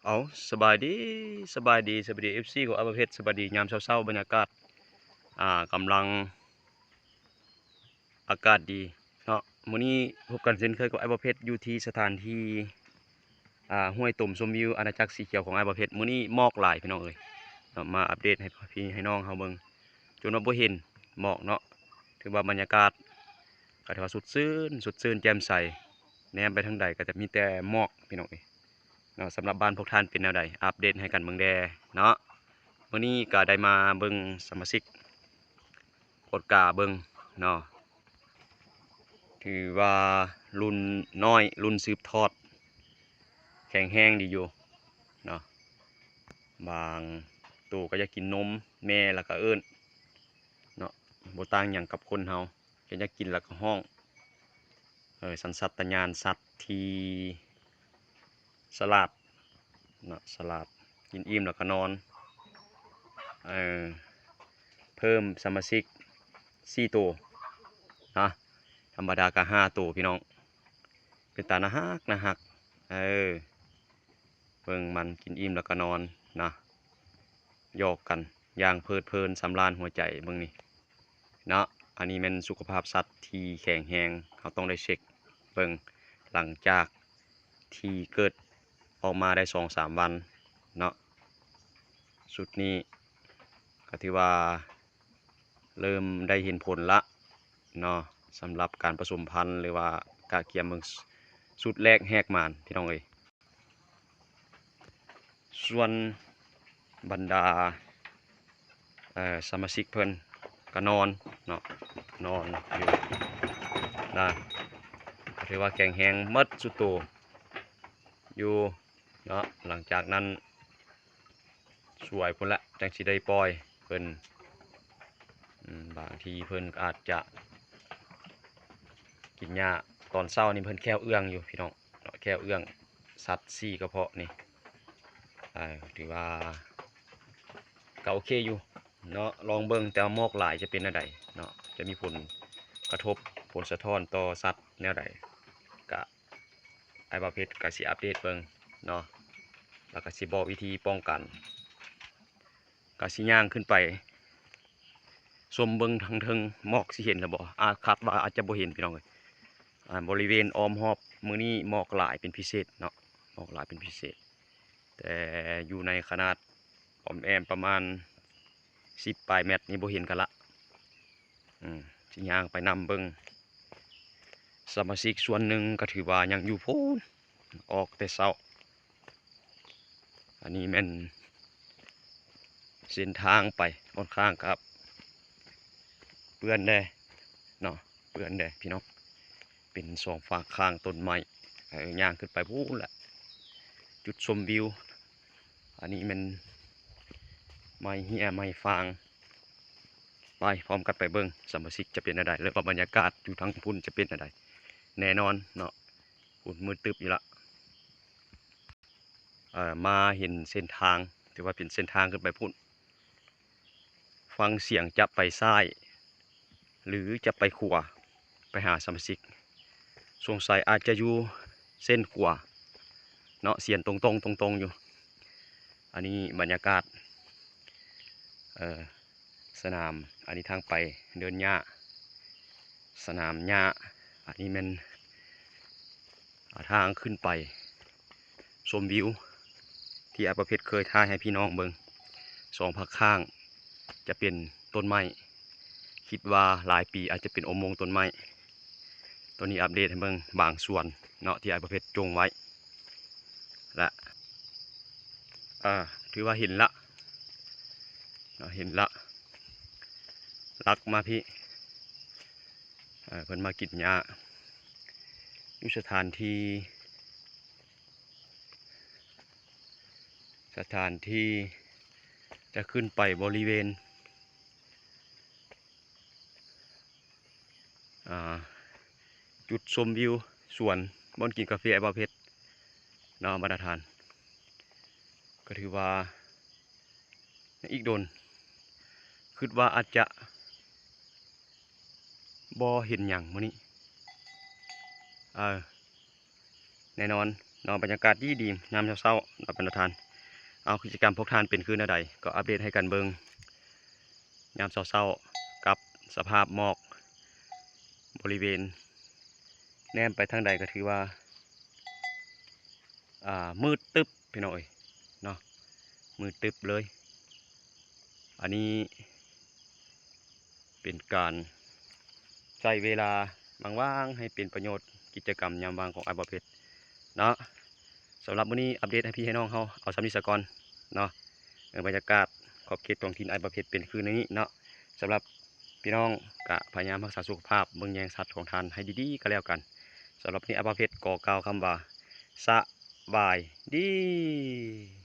ເອົາ ສະບາຍດີ ສະບາຍດີ ສະບາຍດີ ເອັຟຊີ ຂອງອ້າຍບ່າວເພັດ ສະບາຍດີຍາມເຊົ້າໆ ບັນຍາກາດ ອ່າ ກຳລັງ ອາກາດດີເນາະ. ມື້ນີ້ພົບກັນເຊັ່ນເຄີຍກັບອ້າຍບ່າວເພັດ ຢູ່ທີ່ສະຖານທີ່ ອ່າ ຫ້ວຍຕົມຊົມວິວອານາຈັກສີຂຽວຂອງອ້າຍບ່າວເພັດ. ມື້ນີ້ໝອກຫຼາຍພີ່ນ້ອງເອີຍເນາະ, ມາອັບເດດໃຫ້ພີ່ໃຫ້ນ້ອງເຮົາເບິ່ງ ຈົນວ່າບໍ່ເຫັນໝອກເນາະ. ຖືວ່າບັນຍາກາດກໍຖືວ່າສົດຊື່ນ ສົດຊື່ນແຈ່ມໃສ, ແນມໄປທາງໃດກໍຈະມີແຕ່ໝອກພີ່ນ້ອງເອີຍເນາະ. ສຳລັບບ້ານພວກທ່ານເປັນແນວໃດ ອັບເດດໃຫ້ກັນເບິ່ງແດ່ເນາະ. ມື້ນີ້ກໍໄດ້ມາເບິ່ງສະມາຊິກ ກວດກາເບິ່ງເນາະ, ຖືວ່າລຸ້ນນ້ອຍ ລຸ້ນສືບທອດ ແຂງແຮງດີຢູ່ເນາະ. ບາງໂຕກໍຢາກກິນນົມແມ່ ແລ້ວກໍເອີ້ນເນາະ, ບໍ່ຕ່າງຫຍັງກັບຄົນເຮົາ ແຄ່ຢາກກິນແລ້ວກໍຮ້ອງ. ເອີ ສັນຊາດຕະຍານສັດທີ່ສະຫຼາດເນາະ, ສະຫຼາດ ກິນອີ່ມແລ້ວກໍນອນ. ເອີ ເພີ່ມສະມາຊິກສີ່ໂຕເນາະ, ທຳມະດາກໍຫ້າໂຕພີ່ນ້ອງ. ເປັນຕາໜ້າຮັກ ໜ້າຮັກ. ເອີ ເບິ່ງມັນກິນອີ່ມແລ້ວກໍນອນນະ, ຫຍອກກັນຢ່າງເພີດເພີນສຳລານຫົວໃຈ. ເບິ່ງນີ້ເນາະ, ອັນນີ້ແມ່ນສຸຂະພາບສັດທີ່ແຂງແຮງ, ເຮົາຕ້ອງໄດ້ເຊັກເບິ່ງຫຼັງຈາກທີ່ເກີດອອກມາໄດ້ສອງສາມວັນເນາະ. ຊຸດນີ້ກໍຖືວ່າເລີ່ມໄດ້ເຫັນຜົນລະເນາະ, ສຳລັບການປະສົມພັນ ຫຼືວ່າກະກຽມເບິ່ງຊຸດແລກແຫກມານ ພີ່ນ້ອງເອີຍ. ສ່ວນບັນດາ ເອີ ສະມາຊິກເພິ່ນກໍນອນເນາະ, ນອນຢູ່ນະ, ກໍຖືວ່າແຂງແຮງໝົດຊຸດໂຕຢູ່ເນາະ. ຫຼັງຈາກນັ້ນ ສວຍພຸ້ນລະ ຈັ່ງຊິໄດ້ປ່ອຍເພິ່ນ. ອືມ ບາງທີເພິ່ນກໍອາດຈະກິນຫຍ້າ. ຕອນເຊົ້ານີ້ເພິ່ນແຂ້ວເອື້ອງຢູ່ພີ່ນ້ອງເນາະ, ແຂ້ວເອື້ອງສັດສີ່ກະເພາະນີ້. ເອີ ຖືວ່າກໍໂອເຄຢູ່ເນາະ, ລອງເບິ່ງ. ແຕ່ວ່າໝອກຫຼາຍຈະເປັນແນວໃດເນາະ, ຈະມີຜົນກະທົບ ຜົນສະທ້ອນຕໍ່ສັດແນວໃດ ກະ ອ້າຍບ່າວເພັດກໍຊິອັບເດດເບິ່ງເນາະ, ແລ້ວກໍຊິບອກວິທີປ້ອງກັນ. ກໍຊິຍ່າງຂຶ້ນໄປຊົມເບິ່ງທາງເທິງ ໝອກຊິເຫັນແລ້ວບໍ່? ອາດ ຄາດວ່າອາດຈະບໍ່ເຫັນ ພີ່ນ້ອງເອີຍ. ອາ ບໍລິເວນອ້ອມຮອບມື້ນີ້ໝອກຫຼາຍເປັນພິເສດເນາະ, ໝອກຫຼາຍເປັນພິເສດ, ແຕ່ຢູ່ໃນຂະໜາດອ້ອມແອ້ມປະມານສິບປາຍແມັດນີ້ບໍ່ເຫັນກັນລະ. ອືມ ຊິຍ່າງໄປນຳເບິ່ງ. ສະມາຊິກສ່ວນໜຶ່ງກໍຖືວ່າຍັງຢູ່ພຸ້ນ ອອກແຕ່ເຊົ້າ. ອັນນີ້ແມ່ນເສັ້ນທາງໄປ ຂ້ອນຂ້າງກັບເປື້ອນແດ່ເນາະ, ເປື້ອນແດ່ພີ່ນ້ອງ. ເປັນສອງຟາກຂ້າງຕົ້ນໄມ້ ເອີ ຍ່າງຂຶ້ນໄປພຸ້ນແຫຼະ ຈຸດຊົມວິວ. ອັນນີ້ແມ່ນໄມ້ເຮ້ຍໄມ້ຟາງ. ໄປພ້ອມກັນໄປເບິ່ງ ສະມາຊິກຈະເປັນແນວໃດ ຫຼືວ່າບັນຍາກາດຢູ່ທາງພຸ້ນຈະເປັນແນວໃດ. ແນ່ນອນເນາະ ພຸ້ນມືດຕຶບຢູ່ລະ. ເອີ ມາເຫັນເສັ້ນທາງ ຖືວ່າເປັນເສັ້ນທາງຂຶ້ນໄປພຸ້ນ. ຟັງສຽງຈະໄປຊ້າຍ ຫຼືຈະໄປຂວາ ໄປຫາສະມາຊິກ. ສົງໄສອາດຈະຢູ່ເສັ້ນຂວາເນາະ, ສຽນຕົງໆ ຕົງໆຢູ່. ອັນນີ້ບັນຍາກາດ ເອີ ສະໜາມ, ອັນນີ້ທາງໄປເດີ່ນຫຍ້າ ສະໜາມຫຍ້າ. ອັນນີ້ແມ່ນ ອາ ທາງຂຶ້ນໄປຊົມວິວ ທີ່ອ້າຍປະເພັດເຄີຍຖ່າຍໃຫ້ພີ່ນ້ອງເບິ່ງ. ສອງຟາກຂ້າງຈະເປັນຕົ້ນໄມ້, ຄິດວ່າຫຼາຍປີອາດຈະເປັນອຸໂມງຕົ້ນໄມ້. ໂຕນີ້ອັບເດດໃຫ້ເບິ່ງບາງສ່ວນເນາະ ທີ່ອ້າຍປະເພັດຈົ່ງໄວ້ ແລະ ເອີ ຖືວ່າເຫັນລະເນາະ, ເຫັນລະ. ລັກມາພີ້ ເອີ ເພິ່ນມາກິນຫຍ້າຢູ່ສະຖານທີ່ ສະຖານທີ່ຈະຂຶ້ນໄປບໍລິເວນ ອ່າ ຈຸດຊົມວິວສວນ ບ່ອນກິນກາເຟອ້າຍບ່າວເພັດເນາະ ບັນດາທ່ານ. ກໍຖືວ່າ ຍັງອີກດົນ ຄິດວ່າອາດຈະບໍ່ເຫັນຫຍັງມື້ນີ້. ເອີ ແນ່ນອນ ເນາະ ບັນຍາກາດດີໆ ຍາມເຊົ້າໆ ເນາະ ບັນດາທ່ານ. ເອົາ ກິດຈະກຳພວກທ່ານເປັນຄືແນວໃດ ກໍອັບເດດໃຫ້ກັນເບິ່ງ ຍາມເຊົ້າໆ ກັບສະພາບໝອກບໍລິເວນ ແນມໄປທາງໃດກໍຖືວ່າ ອ່າ ມືດຕຶບ ພີ່ນ້ອງເອີຍເນາະ ມືດຕຶບເລີຍ. ອັນນີ້ເປັນການໃຊ້ເວລາວ່າງໆ ໃຫ້ເປັນປະໂຫຍດ ກິດຈະກຳຍາມວ່າງຂອງອ້າຍບ່າວເພັດເນາະ. ສຳລັບມື້ນີ້ອັບເດດໃຫ້ພີ່ໃຫ້ນ້ອງເຮົາເອົາສ່ຳນີ້ສາກ່ອນເນາະ. ເອີ ບັນຍາກາດຂອບເຂດທ້ອງຖິ່ນອ້າຍບ່າວເພັດເປັນຄືແນວນີ້ເນາະ. ສຳລັບພີ່ນ້ອງກະພະຍາຍາມຮັກສາສຸຂະພາບ ເບິ່ງແຍງສັດຂອງທ່ານໃຫ້ດີໆ ກໍແລ້ວກັນ. ສຳລັບນີ້ອ້າຍບ່າວເພັດຂໍກ່າວຄຳວ່າ ສະບາຍດີ.